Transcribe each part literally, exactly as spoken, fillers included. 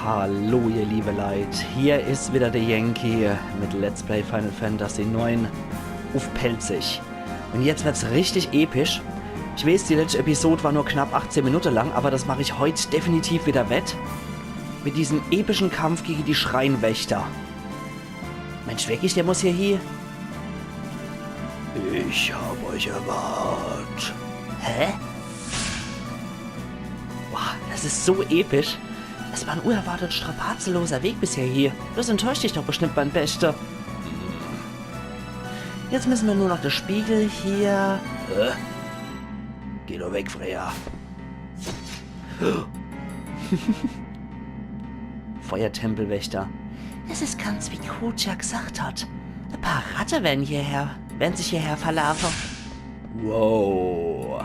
Hallo ihr liebe Leit, hier is wieder de Yankee mit Let's Play Final Fantasy neun uff Pälzisch. Un jetzt wird's richtig episch. Ich weeß, die letschte Episod war nur knapp achtzeh Minute lang, awwer das mach ich heut definitiv wieder wett. Mit diesem epischen Kampf gege die Schreinwächter. Mensch, wirklich, der muss hier hie? Ich hab euch erwart. Hä? Boah, das is so episch. Es war en unerwartet strapazeloser Weg bisher hier. Das enttäuscht dich doch bestimmt, mein Beschter. Jetzt müssen wir nur noch das Spiegel hier. Hä? Geh doch weg, Freya. Feuertempelwächter. Es is ganz wie Kuja gesagt hat. E paar Ratte werden hierher, werden sich hierher verlaufe. Wow.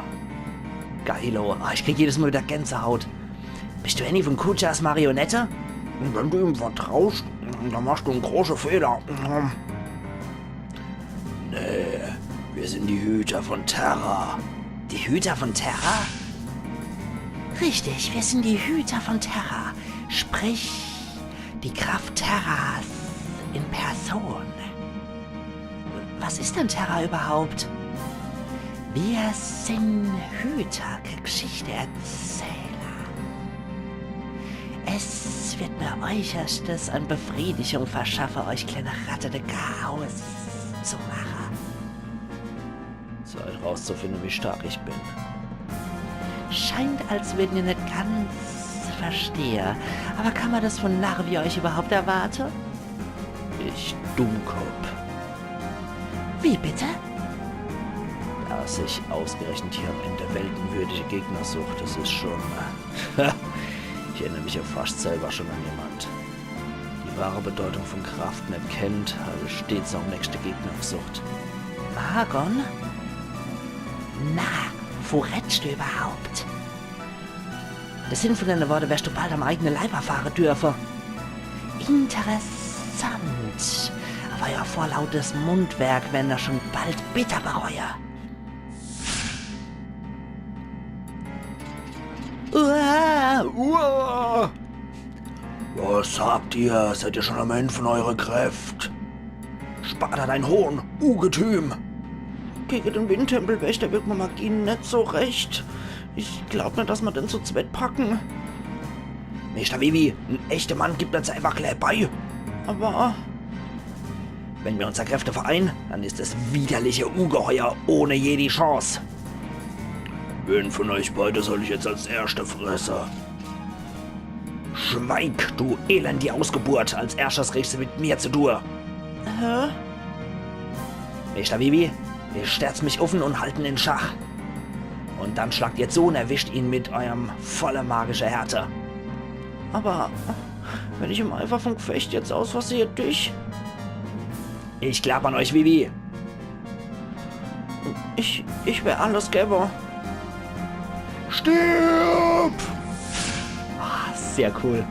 Geilo. Ah, ich krieg jedes Mal wieder Gänsehaut. Bist du Annie von Kujas Marionette? Wenn du ihm vertraust, dann machst du en große Fehler. Nee, wir sind die Hüter von Terra. Die Hüter von Terra? Richtig, wir sind die Hüter von Terra. Sprich, die Kraft Terras in Person. Was is denn Terra überhaupt? Wir sind Hüter, Geschichte erzähler. Es wird mir äußerstes an Befriedigung verschaffe, euch kleine Ratte de Chaos zu mache. Zeit rauszufinden, wie stark ich bin. Scheint, als würden ihr net ganz verstehe. Aber kann man das von Narr wie euch überhaupt erwarte? Ich Dummkopp. Wie bitte? Dass ich ausgerechnet hier am Ende weltenwürdige Gegner such, das is schon. Ich erinnere mich ja fast selber schon an jemand. Die wahre Bedeutung von Kraft net kennt, also stets nach dem nächsten Gegner auf Sucht. Mahagon? Na, wo redst du überhaupt? De Sinn von deine Worte wirst du bald am eigenen Leib erfahre dürfe. Interessant. Aber euer vorlautes Mundwerk werden das schon bald bitter bereue. Uah, uah. Was habt ihr? Seid ihr schon am Ende von eurer Kräft? Sparta, dein Hohn, Ungetüm! Gegen den Windtempelwächter wirkt meine Magie net so recht. Ich glaub net, dass ma den zu zwett packen. Meister Vivi, en echter Mann gibt das einfach gleich bei. Aber wenn wir unsere Kräfte vereinen, dann ist das widerliche Ungeheuer ohne jede Chance. Wen von euch beide soll ich jetzt als Erster fresse? Schweig, du elende Ausgeburt! Als Erster kriegst du mit mir zu tun. Hä? Meister Vivi, ihr sterzt mich uff und halten in Schach. Und dann schlagt ihr zu und erwischt ihn mit eurem voller magischer Härte. Aber wenn ich im Eifer vom Gefecht jetzt aus Versehen dich... Ich glaub an euch, Vivi. Ich, ich werd alles gewwe. Stirb! Ah, sehr cool.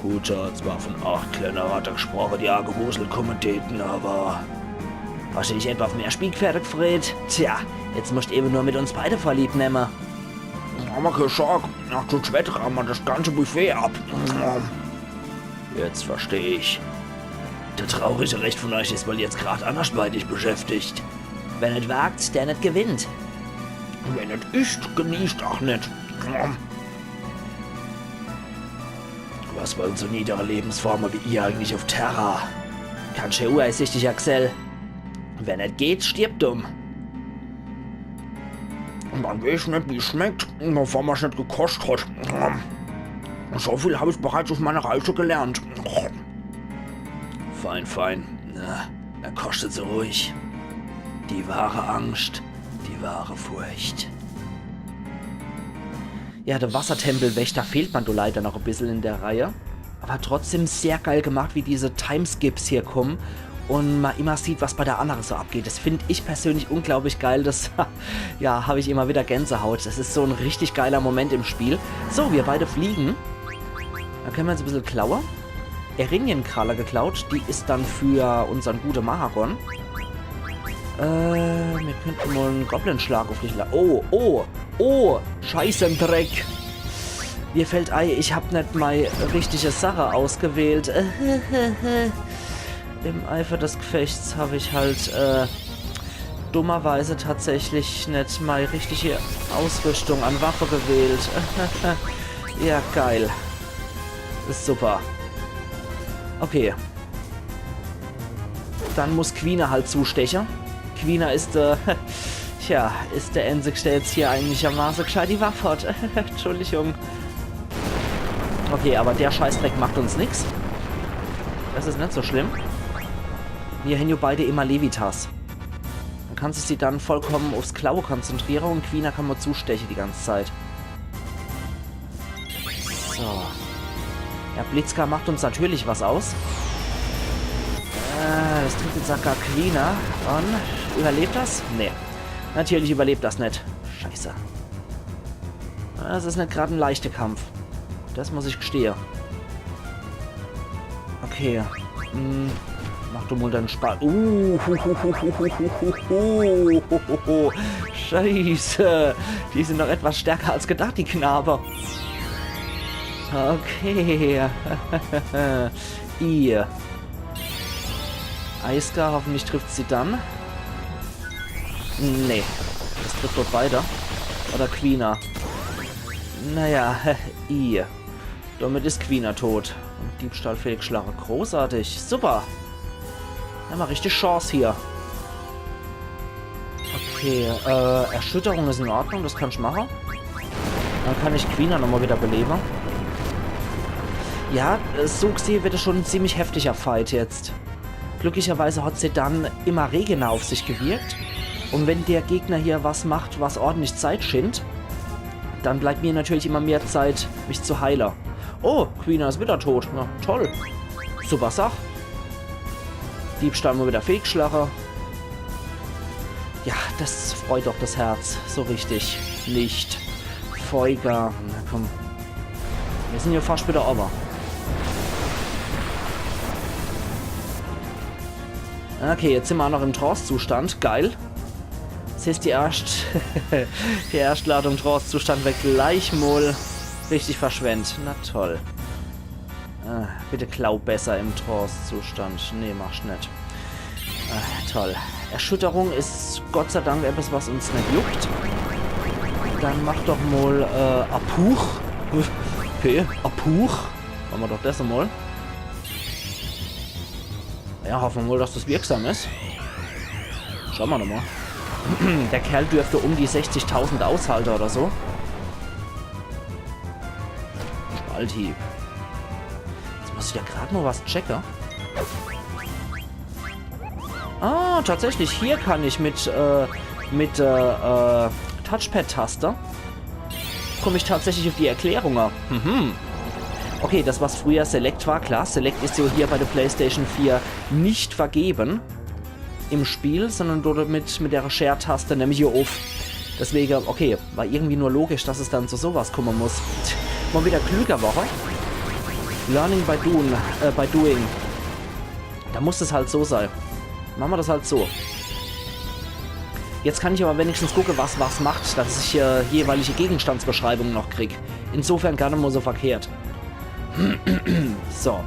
Kuja hat zwar von acht kleine Ratte gesproche, die angewuselt komme däten, aber wahrscheinlich etwa auf mehr Spielpferde gefreet. Tja, jetzt musst eben nur mit uns beide Vorlieb nemme. Mach ma kee Sorg, noch zu zwett ramme ma das ganze Buffet ab. Jetzt versteh ich. Der traurige Rest von euch ist wohl jetzt grad andersweitig beschäftigt. Wer net wagt, der net gewinnt. Wer net isst, genießt auch net. Was wollen so niedere Lebensformen wie ihr eigentlich auf Terra? Ganz schön unübersichtlich, Axel. Wer net geht, stirbt dumm. Man weiß net, wie es schmeckt, bevor man's net gekostet hat. So viel hab ich bereits auf meiner Reise gelernt. Fein, fein. Na, dann kostet sie ruhig. Die wahre Angst, die wahre Furcht. Ja, der Wassertempelwächter fehlt man do leider noch e bissel in der Reihe. Aber trotzdem sehr geil gemacht, wie diese Timeskips hier kommen und man immer sieht, was bei der anderen so abgeht. Das find ich persönlich unglaublich geil. Das, ja, hab ich immer wieder Gänsehaut. Das ist so ein richtig geiler Moment im Spiel. So, wir beide fliegen. Dann können wir uns e bissel klaue. Eridian-Kralle geklaut. Die ist dann für unseren gute Mahagon. Äh, wir könnten mal en Goblin-Schlag auf dich la-, oh, oh, oh, Scheißendreck. Mir fällt ei, ich hab net mei richtige Sache ausgewählt. Im Eifer des Gefechts hab ich halt, äh, dummerweise tatsächlich net mei richtige Ausrüstung an Waffe gewählt. Ja, geil. Super. Okay. Dann muss Quina halt zusteche. Quina is, äh, tja, is der Einzige, der jetzt hier einigermaße gescheit die Waffe hat. Entschuldigung. Okay, aber der Scheißdreck macht uns nix. Das is net so schlimm. Mir hän jo beide immer Levitas. Dann kannst du sie dann vollkommen aufs Klaue konzentriere und Quina kann mer zusteche die ganze Zeit. So. Ja, Blitzka macht uns natürlich was aus. Äh, das trifft jetzt sogar Quina. Und überlebt das? Nee. Natürlich überlebt das net. Scheiße. Das is net grad en leichter Kampf. Das muss ich gestehe. Okay. Hm. Mach du mol deinen Spaß. Uh, hu, hu, hu. Scheiße. Die sind doch etwas stärker als gedacht, die Knabe. Okay. I. Eiska, hoffentlich trifft sie dann. Nee, das trifft dort beide. Oder Quina. Naja, I. Damit is Quina tot. Und Diebstahl fehlgeschlagen. Großartig. Super. Hämmer richtig Chance hier. Okay, äh, Erschütterung is in Ordnung, das kann ich mache. Dann kann ich Quina nochmal wieder belebe. Ja, äh, so gsehe wird es schon en ziemlich heftiger Fight jetzt. Glücklicherweise hat Zidane immer Regen auf sich gewirkt. Und wenn der Gegner hier was macht, was ordentlich Zeit schindt, dann bleibt mir natürlich immer mehr Zeit, mich zu heile. Oh, Quina is wieder tot. Na, toll. Super Sach. Diebstahl mal wieder fehlgeschlagen. Ja, das freut doch das Herz. So richtig. Nicht. Feuger. Na komm. Wir sind hier fast wieder over. Okay, jetzt sind wir auch noch im Trance-Zustand. Geil. Das heißt, die erst, die erste Ladung Trance-Zustand wird gleich mal richtig verschwendet. Na toll. Ah, bitte klau besser im Trance-Zustand. Nee, machst net. Ah, toll. Erschütterung is Gott sei Dank etwas, was uns net juckt. Dann mach doch mal, äh, Apuch. Okay, Apuch. Mache mer doch das mal. Ja, hoffe mer mal, dass das wirksam is. Schaue mer nochmal. Der Kerl dürfte um die sechzigtausend aushalte oder so. Spalthieb. Jetzt muss ich ja grad noch was checke. Ah, tatsächlich, hier kann ich mit, äh, mit, äh, äh, Touchpad-Taste komm ich tatsächlich auf die Erklärung. Mhm. Okay, das was früher Select war, klar, Select is ja hier bei der PlayStation vier nicht vergeben im Spiel, sondern dort mit, mit der Share-Taste nemm ich hier auf. Deswegen, okay, war irgendwie nur logisch, dass es dann zu sowas kommen muss. Mal wieder klüger war er. Learning by doing, äh, by doing. Da muss es halt so sein. Mache mer das halt so. Jetzt kann ich aber wenigstens gucke, was was macht, dass ich, äh, jeweilige Gegenstandsbeschreibungen noch krieg. Insofern gar net mal so verkehrt. So.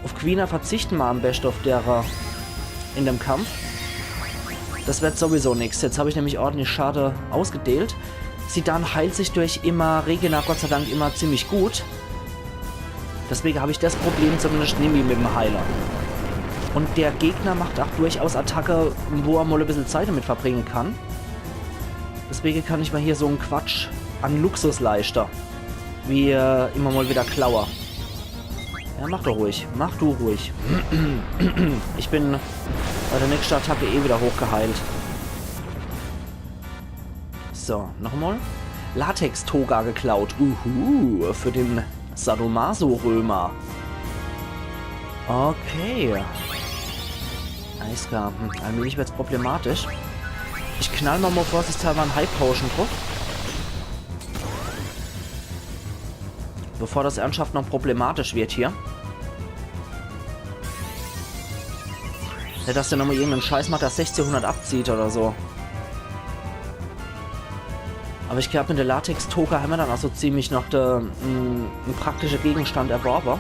Auf Quina verzichte mer am besten auf der, äh, in dem Kampf. Das wird sowieso nix. Jetzt hab ich nämlich ordentlich Schade ausgedealt. Zidane heilt sich durch immer Regen Gott sei Dank immer ziemlich gut. Deswegen hab ich das Problem zumindest nimmi mit dem Heiler. Und der Gegner macht auch durchaus Attacke, wo er mal ein bisschen Zeit damit verbringen kann. Deswegen kann ich mir hier so einen Quatsch an Luxus leisten. Wie, äh, immer mal wieder Klaue. Ja, mach doch ruhig. Mach du ruhig. Ich bin bei der nächsten Attacke eh wieder hochgeheilt. So, nochmal. Latex-Toga geklaut. Uhu, für den Sadomaso-Römer. Okay. Eiska, hm, allmählich wird's problematisch. Ich knall mal, mal vorsichtshalber en High Potion drauf. Bevor das ernsthaft noch problematisch wird hier. Net, dass der nochmal irgendeinen Scheiß macht, der sechzehnhundert abzieht oder so. Aber ich glaub, mit der Latex-Toga hämmer dann ach so ziemlich noch de, mm, en praktische Gegenstand erworbe.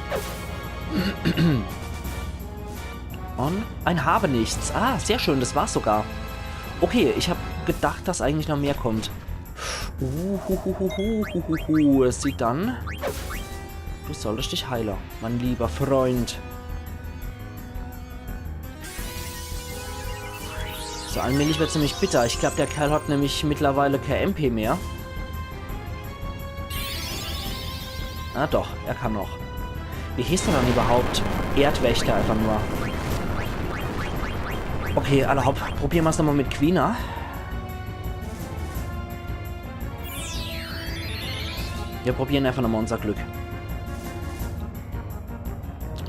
Und ein Habenichts. Ah, sehr schön, das war's sogar. Okay, ich hab gedacht, dass eigentlich noch mehr kommt. Uhuhuhuhuhuhu, Zidane. Du solltest dich heile, mein lieber Freund. So, allmählich wird's nämlich bitter. Ich glaub, der Kerl hat nämlich mittlerweile kein M P mehr. Ah, doch, er kann noch. Wie heeßt er dann überhaupt? Erdwächter einfach nur. Okay, alla hopp. Probiere mer's nochmal mit Quina. Wir probieren einfach nochmal unser Glück.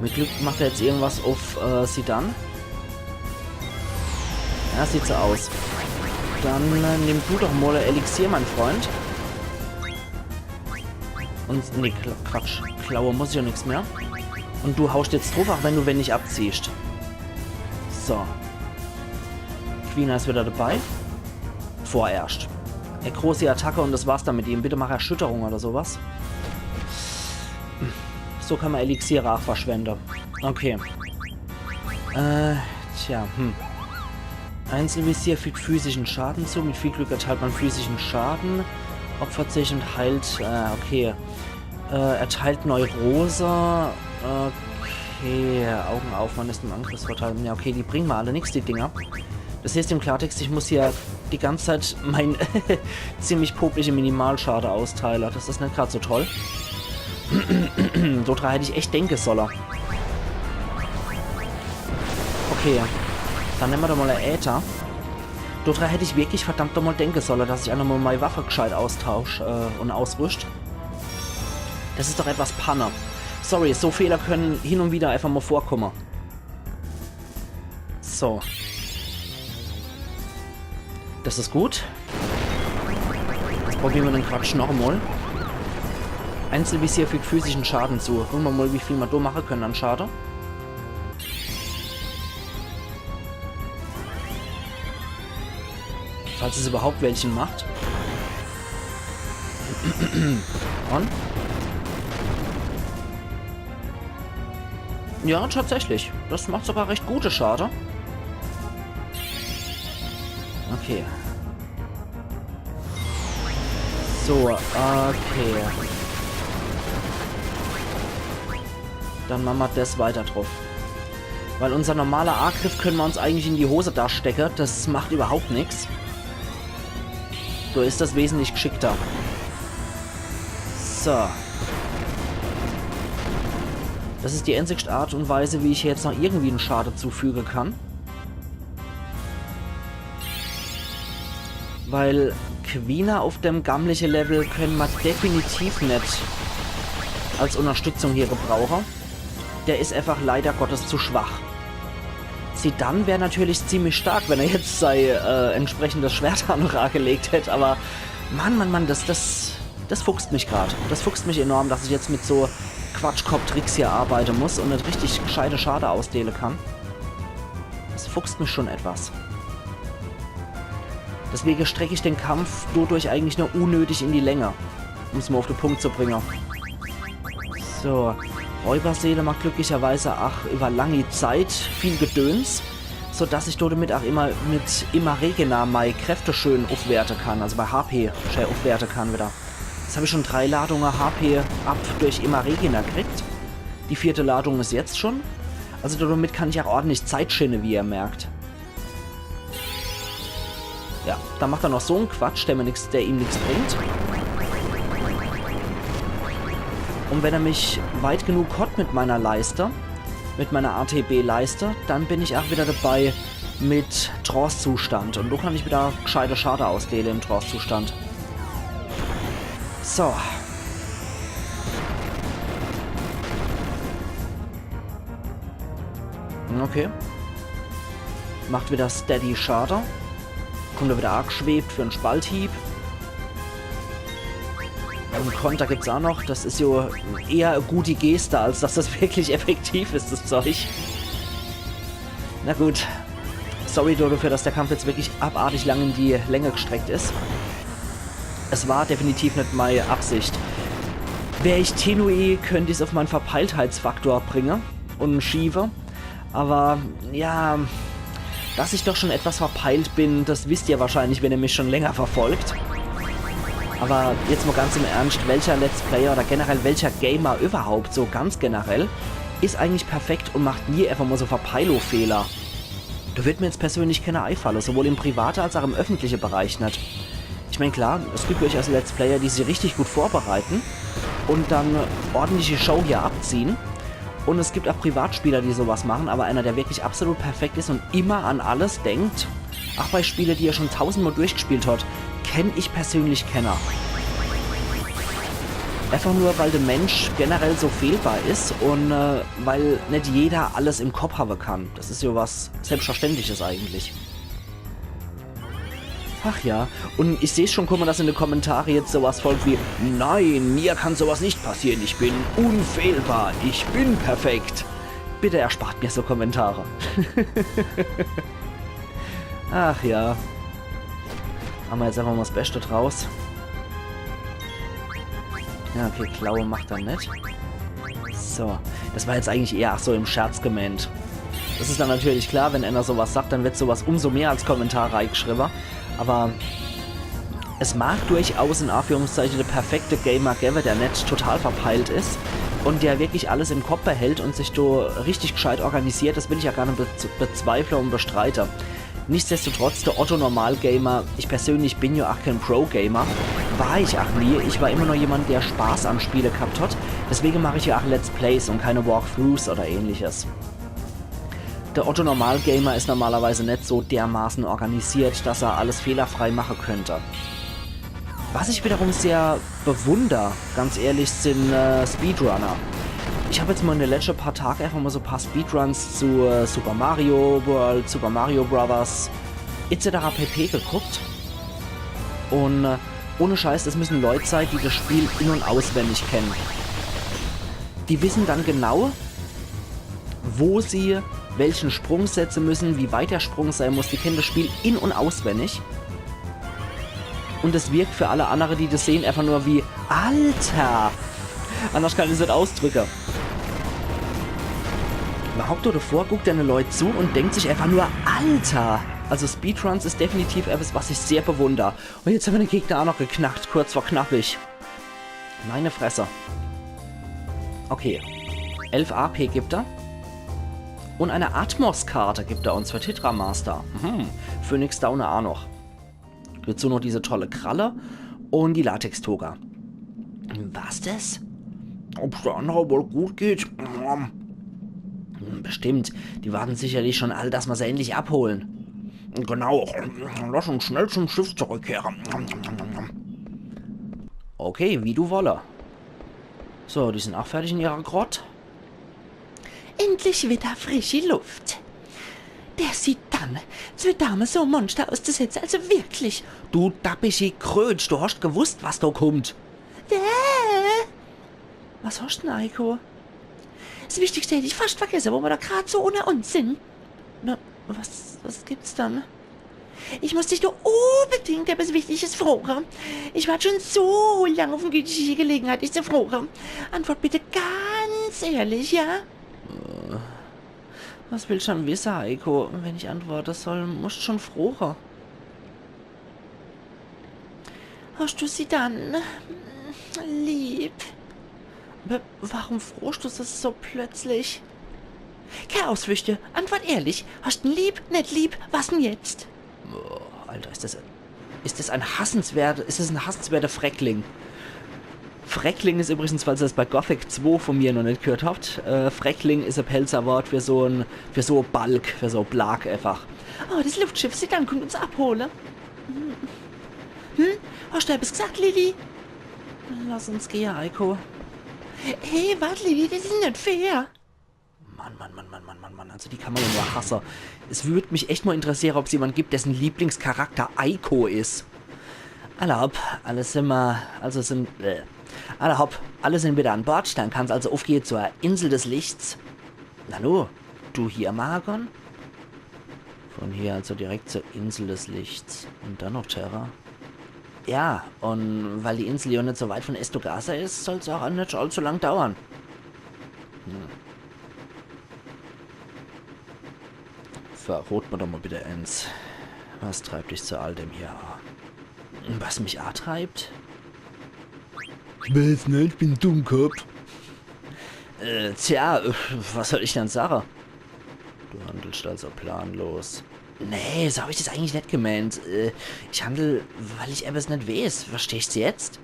Mit Glück macht er jetzt irgendwas auf, äh, Zidane. Ja, sieht so aus. Dann, äh, nimm du doch mal Elixier, mein Freund. Und, nee, Kla-, Quatsch. Klaue muss ich ja nix mehr. Und du haust jetzt drauf, auch wenn du wenig abziehst. So. Quina is wieder dabei. Vorerst. E große Attacke und das war's dann mit ihm. Bitte mach Erschütterung oder sowas. So kann man Elixiere auch verschwende. Okay. Äh, tja, hm. Einzelvisier fügt physischen Schaden zu. Mit viel Glück erteilt man physischen Schaden. Opfert sich und heilt. Äh, okay. Äh, erteilt Neurose. Okay, Augen auf, man ist im Angriffsvorteil. Ja, okay, die bringen mir alle nix, die Dinger. Das heißt im Klartext, ich muss hier die ganze Zeit mein ziemlich popliche Minimalschade austeile. Das is net grad so toll. Do dra hätt ich echt denke solle. Okay, dann nemme mer doch mal e Äther. Do dra hätt ich wirklich verdammt nochmal denke solle, dass ich ach nochmal mei Waffe gscheit austausch, äh, und ausrüscht. Das is doch etwas Panne. Sorry, so Fehler können hin und wieder einfach mal vorkomme. So. Das is gut. Jetzt probiere mer den Quatsch noch emol. Einzelvisier fügt physischen Schaden zu. Gucke mer mal, wie viel mer do mache können an Schade. Falls es überhaupt welchen macht. Und? Ja, tatsächlich. Das macht sogar recht gute Schade. Okay. So, okay. Dann mache mer das weiter drauf. Weil unser normaler Angriff können mer uns eigentlich in die Hosetasch stecke. Das macht überhaupt nix. So is das wesentlich gschickter. So. Das is die einzigste Art und Weise, wie ich jetzt noch irgendwie en Schade zufüge kann. Weil Quina auf dem gammliche Level können mer definitiv net als Unterstützung hier gebrauche. Der is einfach leider Gottes zu schwach. Zidane wär natürlich ziemlich stark, wenn er jetzt sei, äh, entsprechendes Schwert noch agelegt hätt, aber Mann, Mann, Mann, das, das, das fuchst mich grad. Das fuchst mich enorm, dass ich jetzt mit so Quatschkopp-Tricks hier arbeite muss und net richtig gscheite Schade ausdeele kann. Das fuchst mich schon etwas. Deswege streck ich den Kampf dodurch eigentlich nur unnötig in die Länge, um's mal auf den Punkt zu bringen. So, Räuberseele macht glücklicherweise ach über lange Zeit viel Gedöns, sodass ich dodemit ach immer mit Imma Regina mei Kräfte schön aufwerte kann, also mei H P schön aufwerte kann wieder. Jetzt hab ich schon drei Ladungen H P ab durch Imma Regina gekriegt. Die vierte Ladung is jetzt schon. Also dodemit kann ich ach ordentlich Zeit schinne, wie ihr merkt. Ja, dann macht er noch so en Quatsch, der mir nix, der ihm nix bringt. Und wenn er mich weit genug hat mit meiner Leiste, mit meiner A T B-Leiste, dann bin ich ach wieder dabei mit Trance-Zustand. Und do kann ich wieder gscheite Schade ausdeele im Trance-Zustand. So. Okay. Macht wieder steady Schade. Kommt er wieder ageschwebt für en Spalthieb. Und Konter gibt's auch noch. Das is jo eher e gute Geste, als dass das wirklich effektiv is, das Zeug. Na gut. Sorry dodefür, dass der Kampf jetzt wirklich abartig lang in die Länge gestreckt is. Es war definitiv net mei Absicht. Wär ich Tenui, könnt ich's auf mein Verpeiltheitsfaktor bringe und schiewe. Aber, ja, dass ich doch schon etwas verpeilt bin, das wisst ihr wahrscheinlich, wenn ihr mich schon länger verfolgt. Aber jetzt mal ganz im Ernst, welcher Let's Player oder generell welcher Gamer überhaupt, so ganz generell, is eigentlich perfekt und macht nie einfach mal so Verpeilo-Fehler? Da wird mir jetzt persönlich keiner eifalle, sowohl im private als auch im öffentliche Bereich net. Ich mein, klar, es gibt durchaus Let's Player, die sich richtig gut vorbereiten und dann ordentliche Show hier abziehen. Und es gibt auch Privatspieler, die sowas machen, aber einer, der wirklich absolut perfekt ist und immer an alles denkt, auch bei Spiele, die er schon tausendmal durchgespielt hat, kenn ich persönlich keiner. Einfach nur, weil der Mensch generell so fehlbar is und, äh, weil net jeder alles im Kopf habe kann. Das is ja was Selbstverständliches eigentlich. Ach ja, und ich seh's schon kommen, dass in de Kommentare jetzt sowas folgt wie: „Nein, mir kann sowas nicht passieren, ich bin unfehlbar, ich bin perfekt.“ Bitte erspart mir so Kommentare. Ach ja. Mache mer jetzt einfach mal das Beste draus. Ja, okay, Klaue macht er net. So, das war jetzt eigentlich eher, ach so, im Scherz gemeint. Das is dann natürlich klar, wenn einer sowas sagt, dann wird sowas umso mehr als Kommentar reingeschrieben. Aber es mag durchaus in Anführungszeichen der perfekte Gamer geben, der net total verpeilt is und der wirklich alles im Kopf behält und sich do richtig gescheit organisiert, das will ich ja gar net bez-, bezweifle und bestreite. Nichtsdestotrotz, der Otto-Normal-Gamer, ich persönlich bin ja auch kein Pro-Gamer, war ich auch nie. Ich war immer nur jemand, der Spaß am Spiele gehabt hat. Deswegen mache ich ja auch Let's Plays und keine Walkthroughs oder ähnliches. Der Otto-Normal-Gamer is normalerweise net so dermaßen organisiert, dass er alles fehlerfrei machen könnte. Was ich wiederum sehr bewunder, ganz ehrlich, sin, äh, Speedrunner. Ich hab jetzt mal in de letzte paar Tage einfach mal so paar Speedruns zu, äh, Super Mario World, Super Mario Brothers et cetera pp geguckt. Und, äh, ohne Scheiß, das müssen Leute sein, die das Spiel in- und auswendig kennen. Die wissen dann genau, wo sie welchen Sprung setzen müssen, wie weit der Sprung sein muss. Die kennen das Spiel in- und auswendig. Und es wirkt für alle andere, die das sehen, einfach nur wie: „Alter!“ Anders kann ich's net ausdrücken. Man hockt do davor, guckt denne Leut zu und denkt sich einfach nur: „Alter!“ Also Speedruns is definitiv etwas, was ich sehr bewunder. Und jetzt haben wir den Gegner auch noch geknackt, kurz vor knappig. Meine Fresse. Okay. Elf A P gibt er. Und eine Atmos-Karte gibt er uns für Tetra Master. Mhm. Phoenix Down auch noch. Dazu noch diese tolle Kralle und die Latex-Toga. Was das? Ob's der andere wohl gut geht? Hm, bestimmt. Die warten sicherlich schon all, dass mer se endlich abholen. Genau. Lass uns schnell zum Schiff zurückkehren. Okay, wie du wolle. So, die sind auch fertig in ihrer Grott. Endlich wieder frische Luft. Der Zidane, zwei Dame so e Monster auszusetzen, also wirklich. Du dappischi Krötsch, du hast gewusst, was do kummt. Äh. Was hast denn, Eiko? Das Wichtigste hätt ich fast vergesse, wo mer do grad so unter uns sind. Na, was, was gibt's dann? Ich muss dich doch unbedingt etwas Wichtiges froche. Ich wart schon so lang auf die gütige Gelegenheit, dich zu froche. Antwort bitte ganz ehrlich, ja? Äh, was willst du dann wisse, Eiko? Wenn ich antworte soll, musst schon froche. Hast du Zidane lieb? Wa-, warum frohst du das so plötzlich? Keine Ausflüchte, antwort ehrlich. Hast du ihn lieb, net lieb, was denn jetzt? Boah, Alter, ist das, ist das ein hassenswerter, ist das ein hassenswerter Freckling. Freckling is übrigens, falls ihr das bei Gothic zwei von mir noch net gehört habt, äh, Freckling is e Pälzer Wort für so en, für so e Balk, für so e Blag einfach. Oh, das Luftschiff, Zidane kommt uns abhole. Hm? Hast du etwas gesagt, Lilly? Lass uns gehe, Eiko. Hey, wart, Lilly, das is net fair. Mann, Mann, Mann, Mann, Mann, Mann, Mann. Also die kann man ja nur hasse. Es würd mich echt mal interessiere, ob's jemand gibt, dessen Lieblingscharakter Eiko is. Alla hopp, alle sind mer, also sind, äh, alla hopp, alle sind wieder an Bord. Dann kann's also aufgehe zur Insel des Lichts. Nanu, du hier, Mahagon? Von hier also direkt zur Insel des Lichts. Und dann noch Terra. Ja, un weil die Insel jo net so weit von Estugaza is, soll's ach net allzu lang dauern. Hm. Verrot mer doch mol bitte eens. Was treibt dich zu all dem hier? Was mich antreibt? Ich weiß net, ich bin Dummkopp. Äh, tja, äh, was soll ich dann sage? Du handelst also planlos. Nee, so hab ich das eigentlich net gemeent. Äh, ich handel, weil ich ebbes net wees. Verstehst du jetzt?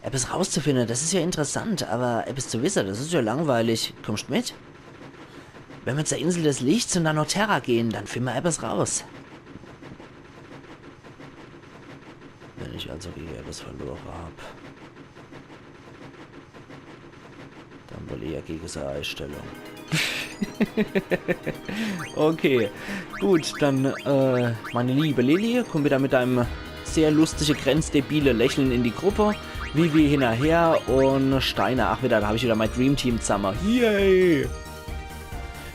Ebbes rauszufinde, das is ja interessant, aber ebbes zu wisse, das is ja langweilig. Kommst mit? Wenn mer zur Insel des Lichts un dann noch Terra gehn, dann finde mer ebbes raus. Wenn ich also gege ebbes verlore hab, dann wohl eher gege sei Eistellung. Okay, gut, dann, äh, meine liebe Lilly, komm wieder mit deinem sehr lustige, grenzdebile Lächeln in die Gruppe. Vivi hinnerher un Steiner, ach wieder, da hab ich wieder mein Dream Team zusamme. Yay!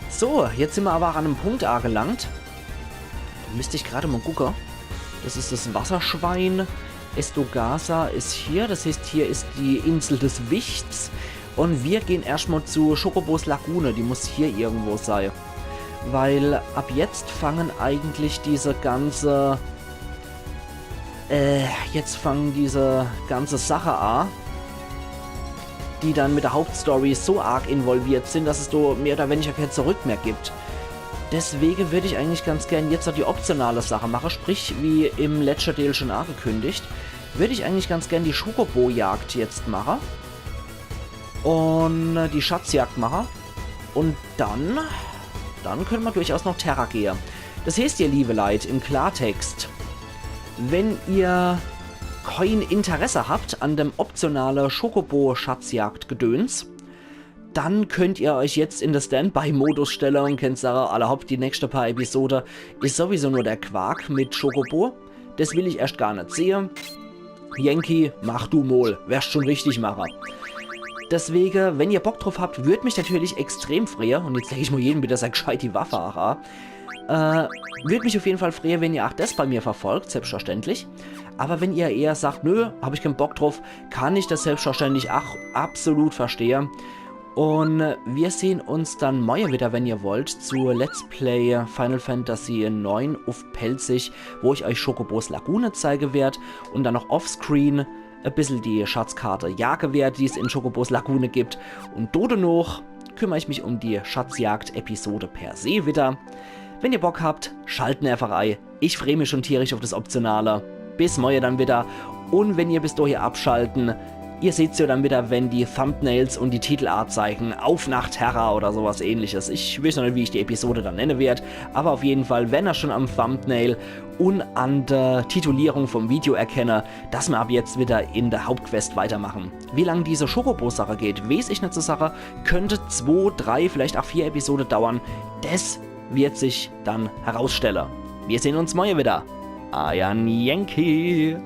So, jetzt sin mer aber ach an em Punkt agelangt. Müsst ich grad mol gucke. Das is das Wasserschwein. Estugaza is hier. Das heißt, hier is die Insel des Wichts. Un mir gehn erscht mol zu Chocobos Lagune. Die muss hier irgendwo sei. Weil ab jetzt fangen eigentlich diese ganze äh, jetzt fangen diese ganze Sache a, die dann mit der Hauptstory so arg involviert sin, dass es do mehr oder weniger kein Zurück mehr gibt. Deswege würd ich eigentlich ganz gern jetzt noch die optionale Sache mache, sprich, wie im letschte Deel schon angekündigt, würd ich eigentlich ganz gern die Chocobo-Jagd jetzt mache. Un, äh, die Schatzjagd mache. Un dann, dann könne mer durchaus noch Terra gehe. Das heißt, ihr liebe Leit, im Klartext, wenn ihr kein Interesse habt an dem optionale Chocobo-Schatzjagd-Gedöns, dann könnt ihr euch jetzt in de Standby-Modus stelle un könnt sage, alla hopp, die nächste paar Episode is sowieso nur der Quark mit Chocobo. Das will ich erscht gar net sehe. Yankee, mach du mol, werst schon richtig mache. Deswege, wenn ihr Bock drauf habt, würd mich natürlich extrem freue, un jetzt leg ich mol jedem wieder sei gscheiti Waffe a, äh, würd mich auf jeden Fall freue, wenn ihr ach das bei mir verfolgt, selbstverständlich. Aber wenn ihr eher sagt, nö, hab ich kein Bock drauf, kann ich das selbstverständlich ach absolut verstehe. Un wir sehn uns dann morje wieder, wenn ihr wollt, zu Let's Play Final Fantasy neun uff Pälzisch, wo ich euch Chocobos Lagune zeige werd un dann noch offscreen e bissel die Schatzkarte jage werd, die's in Chocobos Lagune gibt. Un do denoch kümmer ich mich um die Schatzjagd-Episode per se wieder. Wenn ihr Bock habt, schalten einfach ei. Ich free mich schon tierisch auf das Optionale. Bis morje dann wieder. Un wenn ihr bis dohie abschalten, ihr seht's ja dann wieder, wenn die Thumbnails un die Titelanzeigen auf nach Terra oder sowas ähnliches. Ich weiß noch net, wie ich die Episode dann nenne werd, aber auf jeden Fall, wenn ihr schon am Thumbnail un an der Titulierung vom Video erkenne, dass mer ab jetzt wieder in der Hauptquest weitermachen. Wie lang diese Chocobo-Sache geht, weiß ich net zu sage. Könnte zwo, drei, vielleicht ach vier Episode dauern. Das wird sich dann herausstelle. Wir sehn uns morje wieder. Eier Yankee.